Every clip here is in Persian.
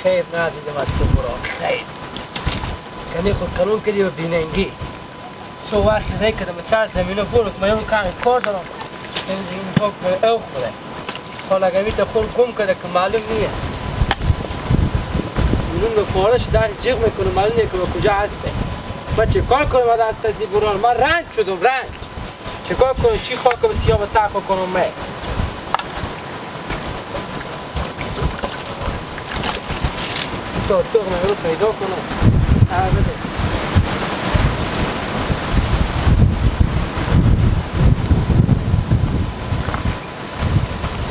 خیر ندیدم از تو برا خیر کنی خود کلون کردی و بیننگی سو وقت ری کردم سر زمینو برو که من کار دارم این زمین پاک به او خوره حالا اگر میت خود گم کرده که معلوم نیه بیرون به فارش در جیغ میکنه معلوم نیه که به کجا هسته من چه کار کنم از دست از بران من رنج شدم رنج چه کار کنم چی خاک به سیاه به سر کنم من تا تو من رو پیدا کنم سر بده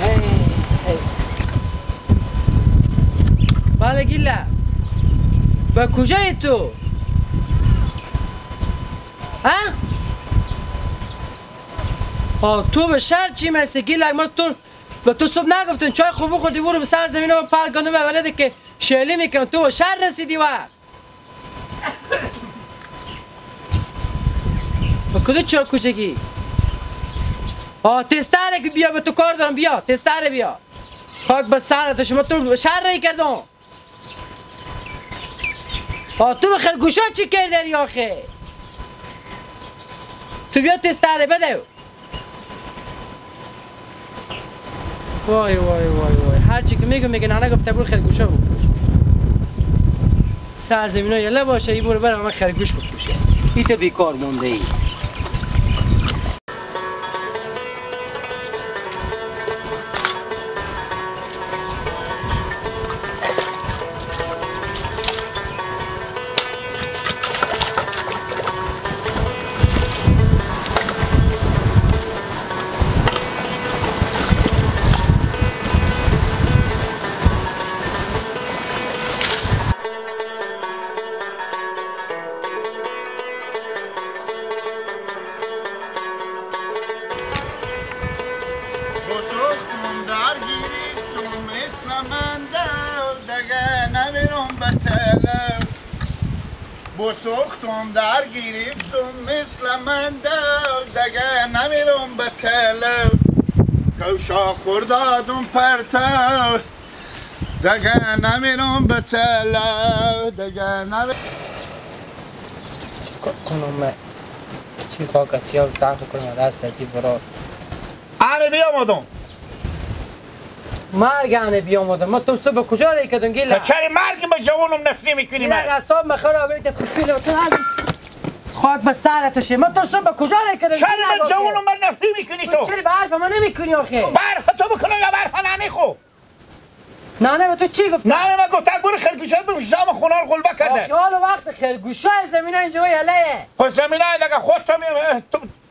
هی هی بله گیله به کجای تو؟ ها؟ آه تو به شهر چی مستی گیلک ما تو به تو صبح نگفتن چای خوب بخوردی برو به سر زمین و پل گندم ولده که شلی میکنم تو به شهر رسیدی و به کدو چای کوچکی؟ آه تستره که بیا به تو کار دارم بیا تستره بیا خاک به سر تو شما تو به شهر رای کردم آه تو به خرگوشا چی کردی آخه؟ تو بیا تستره بده وای وای وای وای هر چی که میگم میگه نه گفته برو خرگوشا بفروش سرزمین ها یله باشه ای برو برم من خرگوش بفروشه ای تو بیکار مونده ای بسختم در گرفتم مثل من دل دگه نمیرم به تلو کوشا خوردادم پرتو دگه نمیرم به تلو دگه نمیرم چیکار کنم من چیکار کسی سخت کنم دست از برا آره بیامدم مرگ انه بیامدم ما تو صبح کجا ری کردم گیلا چرا مرگ به جوانم نفری میکنی من اعصاب مخرا ببین تو خاک به سر تو شه ما تو صبح کجا ری کردم چرا به جوانم من نفری میکنی تو چرا به حرف من نمیکنی آخه به حرف تو بکنم یا به حرف ننه خو ننه به تو چی گفت ننه من گفتم برو خرگوشا بفروش خونه رو قلبه کرده حالا وقت خرگوشا زمینا اینجا یله خب زمینا دیگه خودت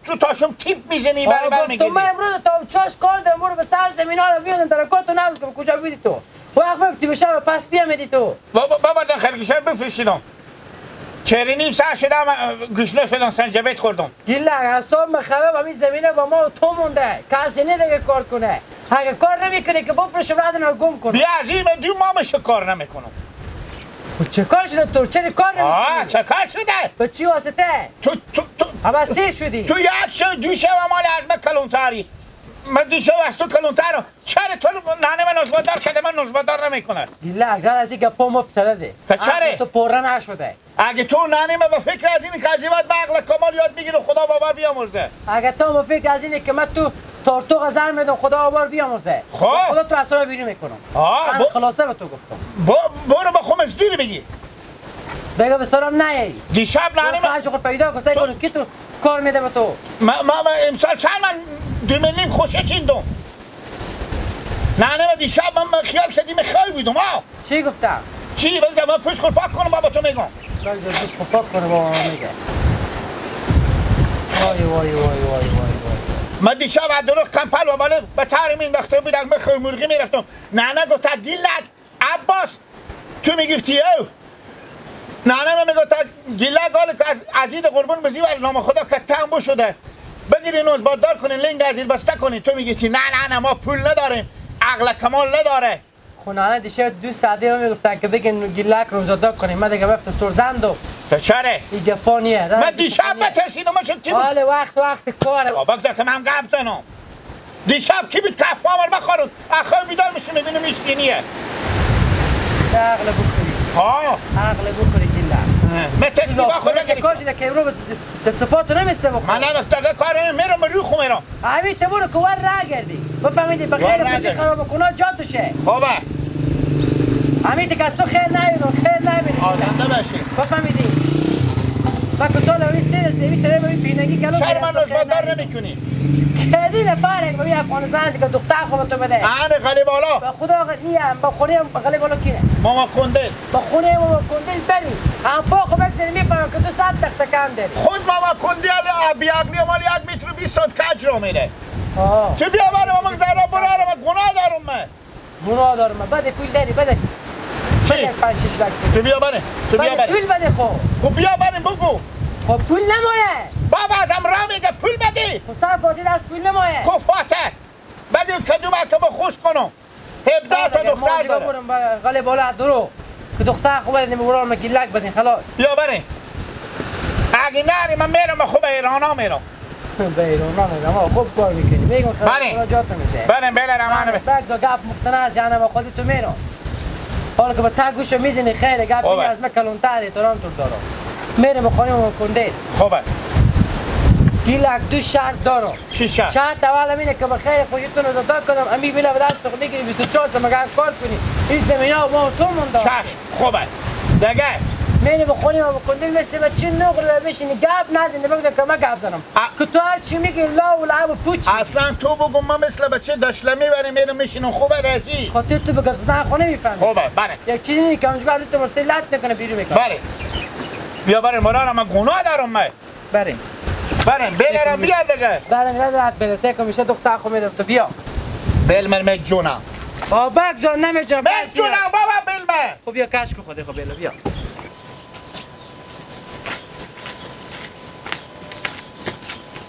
تو تاشم تیپ میزنی بر بر میگیری من امروز تا چاش کار دارم برو به سر زمینا رو بیادم درکاتو نبود که کجا بودی تو وقت بفتی به شهر پس بیامدی تو بابا بابا در خرگوشا بفروشیدم چهره نیم ساعت شدم گشنه شدم سنجبیت خوردم گیله اعصاب خراب همین زمینه با ما و تو مونده کسی نه دیگه کار کنه اگه کار نمیکنه که بفروشم رد رو گم کنه بیا از این دو مامش کار نمیکنم چه کار شده تو چرا کار نمیکنی آه چه کار شده به چی واسطه تو تو تو اما سیر شدی تو یک شو دو شو مال از من کلونتری من دو شو از تو کلونترم چرا تو ننه من نزبادار کرده من نزبادار نمیکنه دیله اگر از این گپا مفت زده چرا تو پره نشده اگه تو ننه من به فکر از اینه که از این بعد عقل کمال یاد میگیره خدا بابا بیامرزه اگه تو به فکر از اینه که من تو تارتوق زن میدم خدا بابا بیامرزه خب خدا تو اصلا بیرون میکنم من خلاصه به تو گفتم برو با خمس دوری بگی دیگه به سرم نیایی دیشب ننه من خرج خود پیدا کن سعی کن کی تو کار میده به تو ما امسال چند من 2 میلیون خوشه چیندم ننه من دیشب من خیال کردیم خیلی بودم آه چی گفتم چی بگم من پشت خود پاک کنم بابا تو میگم پشت خود پاک کنم بابا میگه وای وای وای وای وای من دیشب از دروغ کمپل و بالا به تر مینداختم بودم من خیلی مرغی میرفتم ننه گفت گیلک عباس تو میگفتی او ننه من میگفت گیلک حالا که از عزیز قربون بزی ولی نام خدا که تنبو شده بگیرین از بادار کنین لنگ از بسته کنین تو میگی نه نه نه ما پول نداریم عقل کمال نداره خونه دیشب دو ساعته هم میگفتن که بگین گیلک رو زادا کنیم من دیگه رفتم ترزم دو چره این گپا نیه من دیشب بترسیدم من شد کی بود حال وقت کاره بگذار که من گپ زنم دیشب کی بود کف مامر بخورون اخوی بیدار میشه میبینم ایشکی نیه عقل بخوری. ها عقل بخوری گیلا. من تسبیح خود بگیری. کاش که امروز دست پاتو نمیسته بخور. من نه کار میرم رو خو میرم. همین تو برو کوار را گردی. بفهمیدی بخیر خودی خراب کنه جا توشه. خوبه. همین که از تو خیر نمیدونم خیر نمیدونم. آزنده باشی. بفهمیدی. من که تو لوی سه دست تره ببین بینگی کلو. چرا من روزمره نمیکنی؟ کدی نفر ببین افغانستان هستی که دختر خودم تو بده. آن غلی بالا. با خدا نیم با خونه غلی بالا کینه. ماما کندل. با خونه ماما کندل بری. هم پا خو بزنی میفهمم که تو 100 تخت کم داری. خود ماما کندل بیاقلی مال 1 متر 20 سانت کج رو میره. تو بیا برو ماما زرا برو من گناه دارم من. گناه دارم من. بده پول داری بده. چی؟ 5 6 لک. تو بیا بره. تو بیا بره. پول بده خب. خب بیا بره بگو. خب پول نمایه. بابا ازم را میگه پول بدی. خب سر فاتی دست پول نمایه. خب فاته بدی کدوم که خوش کنم. 17 تا دختر داره. برم غلی بالا درو که دختر خوب بده نمیبرم گیلک بدین خلاص. بیا بریم. اگه نری من میرم خوب ایرانا میرم. به ایرانا میرم. خوب کار میکنی. میگم خدا جات میشه. بریم بله رمان بگذار گپ مفتنه از یعنی با خودت تو میرم. حالا که با تا گوشو میزنی خیر گپ از من کلونتر احترام تو دارم. میرم بخونیم و کنده. خوبه. گیلک دو شرط دارم. چی شرط؟ شرط اولم اینه که به خیر خوشتون رو دادا کنم امی بیلا به دست خود میگیری 24 ساعت مگر کار کنی این زمینا ما تو مونده. چشم خوبه. دیگه میرم بخونیم و کنده مثل بچه نقل بشینی گپ نزنی بگذار که من گپ زنم. که تو هر چی میگی لا و لعب و پوچ. اصلا تو بگو من مثل بچه دشلمی بریم میرم میشینم خوبه رسی. خاطر تو به گپ زدن خو نمیفهمی. خوبه بله. یک چیزی نیست که اونجا تو مرسی لط نکنه بیرون میکنه. بله. بیا بریم مرارم من گناه دارم من. بریم. بریم بلرم بیا دیگه. بریم ندارد برسه که میشه دختر خو میدم تو بیا. بل من جونم. بابا جان نمیجام. بس جونم بابا بل من. خب بیا کش کو خودی خب بیا بیا.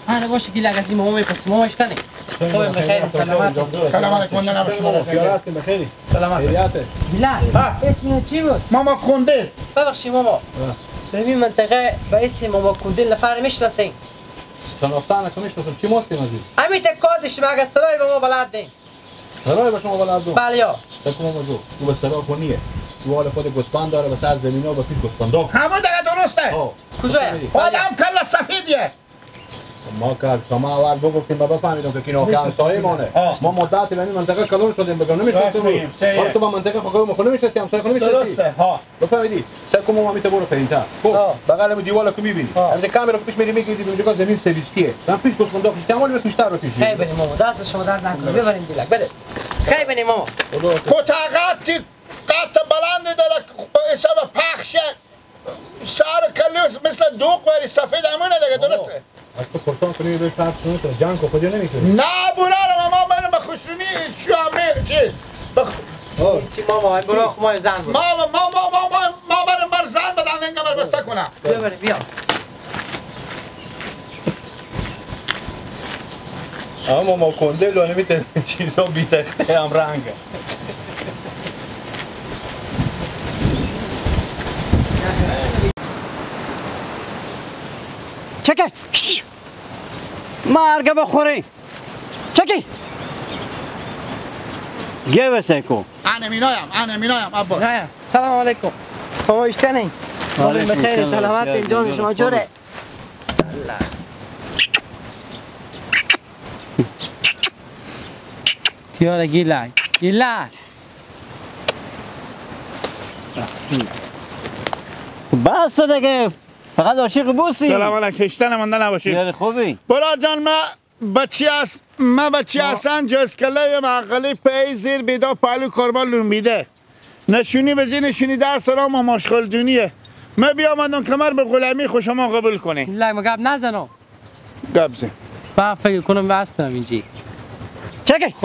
آره باشه گیلک از این ماما میپرسی ماما اشتنی. خب بخیر سلامت. سلام علیکم مونده نباشه. هستیم بخیری. سلامت. گیلک اسم چی بود؟ ماما کندل. ببخشید ماما. ببین منطقه به اسم ماما کندل نفر میشناسین؟ شناختن که میشناسم چی ماستیم از این؟ همین تک کار داشتیم اگه سرای به ما بلد نیم. سرای به شما بلد دو؟ بله یا. تکو ماما دو تو به سرا خونیه. تو حال خود گوسفند داره به سر زمینا به پیش گوسفندا. همون دیگه درسته. کجاست؟ آدم کله سفیدیه. ما که شما اول بگفتیم ما بفهمیدم که کینا که همسایه مانه. ما مدت به این منطقه کلون شدیم بگم نمی‌شستیم. حالا تو با منطقه خود ما نمی‌شستی همسایه خود نمی‌شستی. درسته ها. بفهمیدی سر ما میته برو پایین‌تر. خب بغل دیوال که می‌بینی. همین کامرا پیش میری میگیری اونجا زمین سویستیه. من پیش گوسفندا خوشتم ولی پیشتر رو پیش. خیلی بنی ماما دست شما درد نکنه. ببریم دیلک بده. خیلی بنی ماما. کتاقت قط بلند داره حساب پخش سر کلوس مثل دوغ ولی سفید همونه دیگه درسته. از تو پرسان کنی به فرض کنی تو جنگ کو خودی نمیکنی. نه برارم ما منم به خوشونی چی همه چی چی ماما برو ما زن بود. ما ما ما ما ما برم بر زن بدن لنگم بر بسته کنم. بیا بریم بیا. اما ما کنده لونه میته چیزا بی تخته هم رنگه. چکی مرگ بخوری چکی گه کو انا مینایم انا مینایم عباس. سلام علیکم شما اشتنی بخیر سلامت اینجا شما جوره. الله تیاره گیلک گیلک بس دیگه فقط عاشق بوسی. سلام علیکم کشتن مانده نباشی. یار خوبی؟ برا جان ما بچه است ما بچه هستن جزکله معقلی پی زیر بیدا پالو کربا لومیده نشونی به زیر نشونی در سلام و مشغول دونیه. ما بیامدم کمر به غلامی خوش ما قبول کنی. لا ما گپ نزنم. گپ زن. با فکر کنم وستم اینجی. چکی.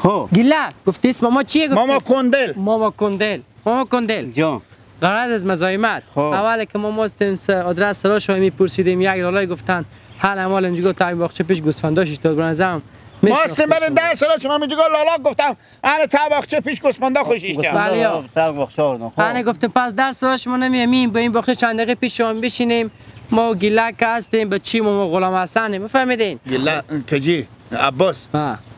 خب گیلا گفتی اسم ماما چیه گفتی؟ ماما کندل. ماما کندل. ماما کندل. جان غرض از مزاحمت اول که ما ماستیم آدرس را شما میپرسیدیم یک دلای گفتن حال امال اینجا تا باغچه پیش گوسفنداش ایستاد برنزم ما سیمبل 10 سال شما میگه لالا گفتم انا تا باغچه پیش گوسفندا خوشیش کرد. بله تا باغچه آوردم. انا گفتم پس 10 سال شما نمیامیم به این باغچه چند دقیقه پیش شما بشینیم ما گیلک هستیم به چی ما غلام حسنیم بفهمیدین. گیلک کجی عباس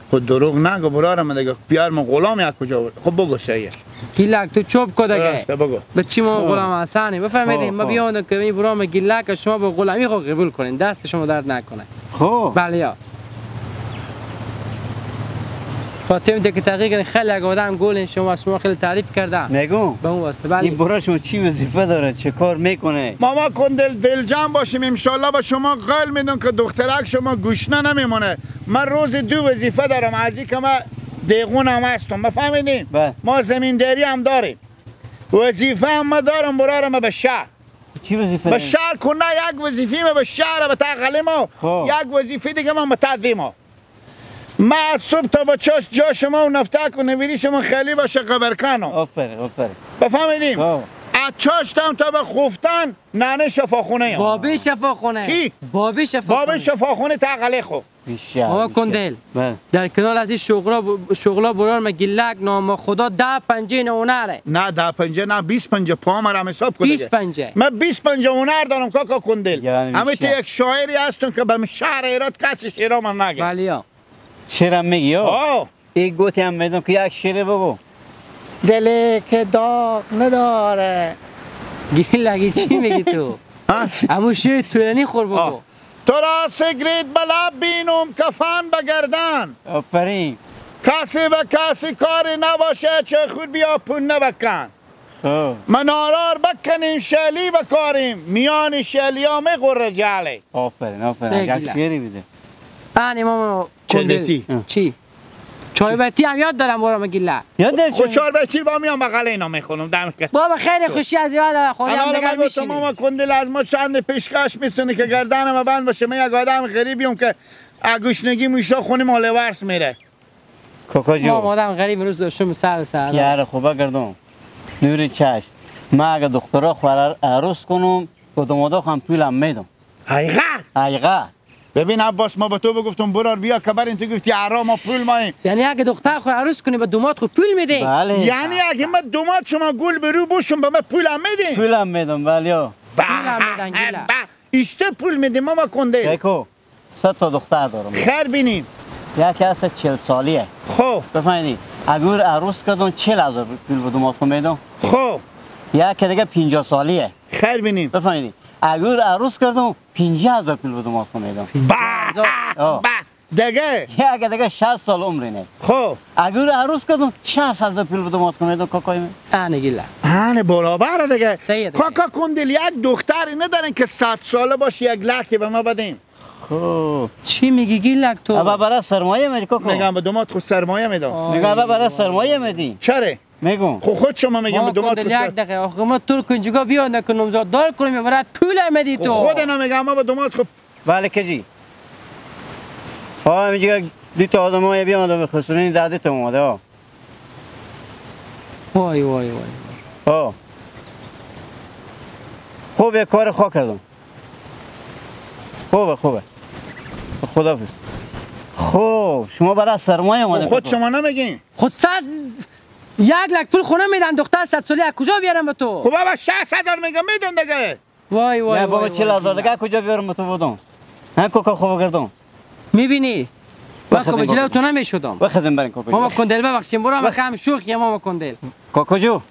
خود دروغ نگو برارم دیگه پیار غلام یک کجا آورد. خب بگو سیه. گیلک تو چوب کو دیگه. درسته بگو. به چی ما غلام حسنی بفهمیدین ما بیان که این برام گیلک شما با غلامی خو قبول کنین دست شما درد نکنه. خب بله یا. فاطمه دیگه تحقیق خیلی آدم گول شما خیلی تعریف کردم. میگم به اون واسطه بله. این برای شما چی وظیفه داره چه کار میکنه؟ ماما کندل دلجان باشیم ان شاء الله با شما قول میدم که دخترک شما گشنه نمیمونه. من روز دو وظیفه دارم از این که من دیغون هم هستم بفهمیدین؟ ما زمینداری هم داریم. وظیفه هم ما دارم برارم به شهر. چی وظیفه؟ به شهر کنه یک وظیفه ما به شهر به تقلی ما یک وظیفه دیگه ما به ما. ما از صبح تا با چاش جا شما و نفتک و نویری شما خیلی باشه قبرکنم. آفرین آفرین. بفهمیدیم؟ از چاشتم تا به خفتن ننه شفاخونه یم. بابی شفاخونه. کی؟ بابی شفاخونه. بابی شفاخونه تقلی خو. بابا کندل. در کنار از این شغلا برار ما گلک نام خدا 10 پنجه هنره. نه 10 پنجه نه 20 پنجه پا مرا حساب کن. 20 پنجه. من 20 پنجه هنر دارم کاکا کندل. همه تو یک شاعری هستون که به شهر ایراد کسی شعر من نگه. بله. شعرم میگی ها؟ یک گوتی هم میدم که یک شعر بگو. دلی که داغ نداره. گیلگی چی میگی تو؟ همون شعر طولانی خور بگو. تو را سیگریت به لب بینم کفن به گردن. آفرین. کسی به کسی کاری نباشه چه خود بیا پونه بکن. منارار بکنیم شلی بکاریم میان شلی ها میغره جله. آفرین آفرین. یک شعری میده. آنی ماما چندتی چی؟ چای بتی هم یاد دارم برام گیله. یاد داری؟ خب چای بتی با میام بغل اینا میخونم دم که. بابا خیلی خوشی از یاد خودم دیگه میشینی. ماما کندل از ما چند پیشکش میسونه که گردن ما بند باشه. من یک آدم غریبیم که اگوشنگی میشه خونه مال ورس میره. کاکا جو. ما آدم غریب روز داشتم سر سر. یار خوبا گردم. نور چش. ما اگه دخترا خو عروس کنم کدوم هم پولم میدم. حقیقت؟ حقیقت. ببین عباس ما به تو بگفتم برار بیا کبر این تو گفتی عرا ما پول ماییم. یعنی اگه دختر خو عروس کنی به دومات خو پول میدی؟ بله. یعنی اگه ما دومات شما گول برو بوشم به ما پول هم میدی؟ پول هم میدم بله. پول میدن گیله. ایشته پول میدی ماما کنده. دیکو 3 تا دختر دارم. خیر بینیم. یکی هست 40 سالیه. خب. بفهمیدی اگر عروس کردم 40,000 پول به دومات خو میدم. خب. یکی دیگه 50 سالیه. خیر بینیم. بفهمیدی اگر عروس کردم 50,000 پول به دومات خو میدم. با دیگه یک دیگه 60 سال عمری نه. خب اگر عروس کردم 60,000 پول به دومات خو میدم کاکای من. آنه گیله. آنه برابر دیگه. کاکا کندل یک دختری ندارن که 100 ساله باشه یک لکی به ما بدیم. خب چی میگی گیلک تو؟ ابا برای سرمایه میدی کاکا. میگم به دومات خو سرمایه میدم. میگم ابا برای سرمایه میدی. چرا؟ میگم خب خود شما میگم به دومات یک دقیقه آخه ما تو کنجگاه بیا نکنم زاد دار کنیم برات پول میدی تو. خود اینا میگم ما به دومات خب. بله کجی ها میگه دو تا آدمای بیا آدم خسرونی داده تو اومده ها. وای وای وای. ها خوب یک کار خوا کردم. خوبه خوبه. خداحافظ. خب شما برای سرمایه اومده. خود شما نمیگین. خود صد 1 لک پول خونه میدن دختر 100 ساله از کجا بیارم به تو؟ خب بابا 60,000 میگم میدون دیگه. وای وای. نه بابا 40,000 دیگه کجا بیارم به تو بودم؟ ها کوکا خوب کردم. میبینی؟ واکو جلو تو نمیشدم. بخزم برین کوکا. ماما کندل ببخشیم برو ما کم شوخی ماما کندل. کوکا جو.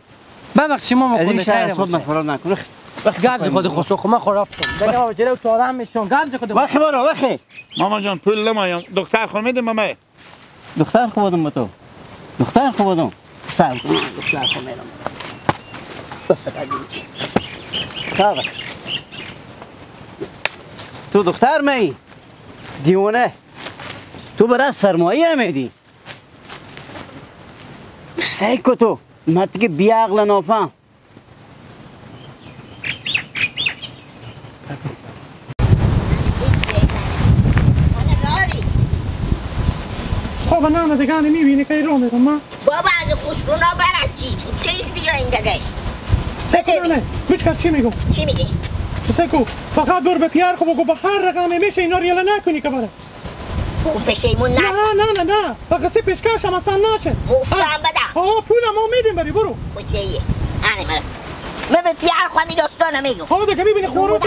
ببخشیم ماما کندل خیر خود من فرار نکن. گبز خود خسو خو من خرافتم. دیگه بابا جلو تو آدم میشم گبز خود. وخی برو وخی. ماما جان پول نمایم دختر خو میدم ماما. دختر خو بدم به تو. دختر خو بدم. سر دختر خو میدم. بس تو دختر می دیوانه تو برای سرمایه میدی. سعی کو تو مرد که بی عقل نافهم. خب نه دیگه نمیبینی که رو میرم ما. بابا از خسرونا برای چی تو تیز بیا این دیگه. بده. بچه چی میگم؟ چی میگی؟ سکو فقط بر به پیار خو بگو به هر رقمی میشه اینا رو یله نکنی که بره. اون پشیمون نشه. نه نه نه نه فقط پیشکش هم اصلا نشه. مفتم بده. آها پول ما میدیم بری برو. خوشیه. آره من من به پیار خوامی داستانم میگم. ها دیگه میبینی خورو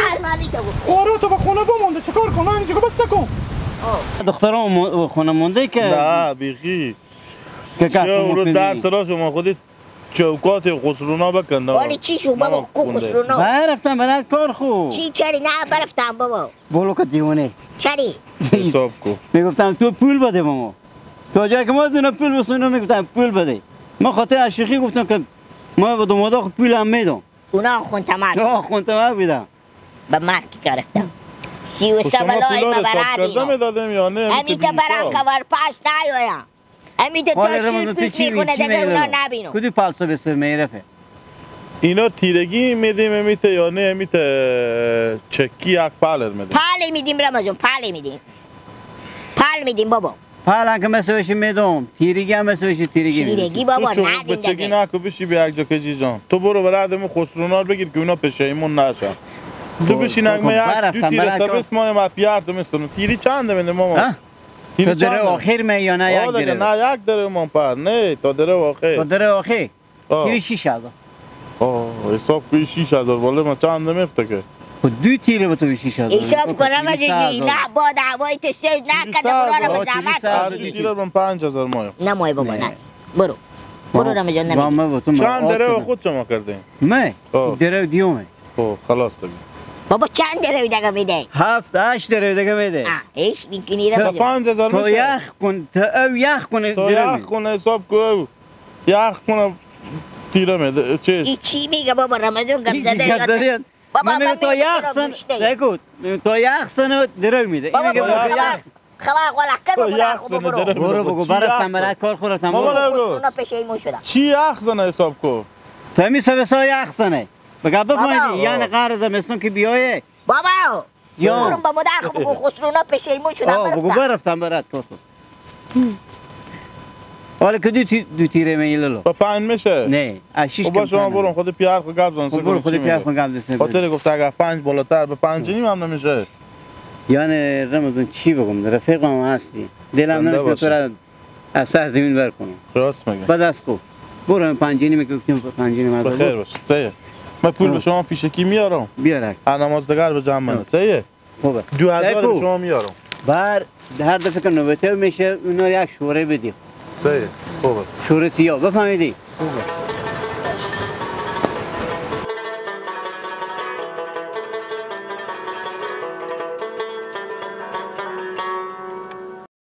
تو به خونه بمونده چیکار کنم؟ اینجا بس کن. دخترام خونه مونده که نه بیخی که رو درس را شما خودی چوکات خسرونا بکن. ولی چی شو بابا کو خسرونا؟ برفتم برات کار خو. چی چری نه برفتم بابا. بولو که دیوانه. چری؟ حساب کو. میگفتم تو پول بده ماما. تا جایی که ما از اینا پول بسونم میگفتم پول بده. ما خاطر عشقی گفتم که ما به دومادا پول هم میدم. اونا خونتمر. نه خونتمر بیدم. به مرگ گرفتم. 33 بلای مبرادی. میدادم یا نه؟ همین که برام کور پاس نیایم. همین تو شیر پیش میکنه دیگه اونا نبینو. کدی پالسا به سر میرفه؟ اینا تیرگی میدیم میته یا نه میته چکی یک پالر میدیم. پالی میدیم رمضان پالی میدیم. پال میدیم بابا. پالان که مثل بشی میدم تیرگی هم مثل بشی تیرگی میدم. تیرگی بابا ندیم دیگه. بچگی نکو بشی به یک جا کجی جان. تو برو برادرمو خسرونار بگیر که اونا پشیمون نشن. تو بشین اگه یک دو تیره سبس مایم اپیار تو مثل تیری چند میده ماما؟ تا دره آخر می یا نه یک دره؟ نه یک دره من پر نه تا دره آخر. تا دره آخر تیری 6000. آه حساب کوی 6000 والا ما چند میفته که؟ دو تیره به تو 6000. حساب کنم از نه با دعوای تو سید نه کده برو به زحمت کشیدی. تیره من 5000 مایم. نه مای بابا نه برو برو رمضان نمیدی. چند دره خود شما کردیم؟ من دره دیومه. خب خلاص دیگه. بابا چند دره دیگه میده؟ 7 8 دره دیگه میده. ايش میکنی رمضان؟ 5000 تو یخ کن تا او یخ کنه. تو یخ کن حساب کو یخ کنه تیره میده چی؟ چی میگه بابا رمضان گپ زده. بابا من تو یخ سن بگو تو یخ سن درو میده. بابا یخ خبر غلا کر برو برو بگو برفتم برات کار خورتم برو. پشیمون شدم. چی یخ زنه حساب کو؟ تو می سه یخ زنه. بگو بفهمیدی یعنی قرض مثلا که بیایه بابا برو با مادر خو بگو خسرونا پشیمون شدم برفتم. بگو برفتم برات کار خور. حالا که دو تیره میللو با 5 میشه؟ نه از 6 با شما برو خود پیار خو گپ زن. برو خود پیار خو گپ زن. خاطر گفت اگر 5 بالاتر به 5 نیم هم نمیشه. یعنی رمضان چی بگم رفیقم هستی دلم نمیشه تو را از سر زمین بر کنم. راست میگه. بعد از کو برو 5 نیم که گفتیم 5 نیم. بخیر باش. سه من پول به شما پیشکی میارم. بیارک. نماز دگر به جمع من. سه خوبه. 2000 به شما میارم. بر هر دفعه که نوبته میشه اونا یک شوره بدیم. صحیح خوبه. شوره سیاه بفهمیدی؟ خوبه.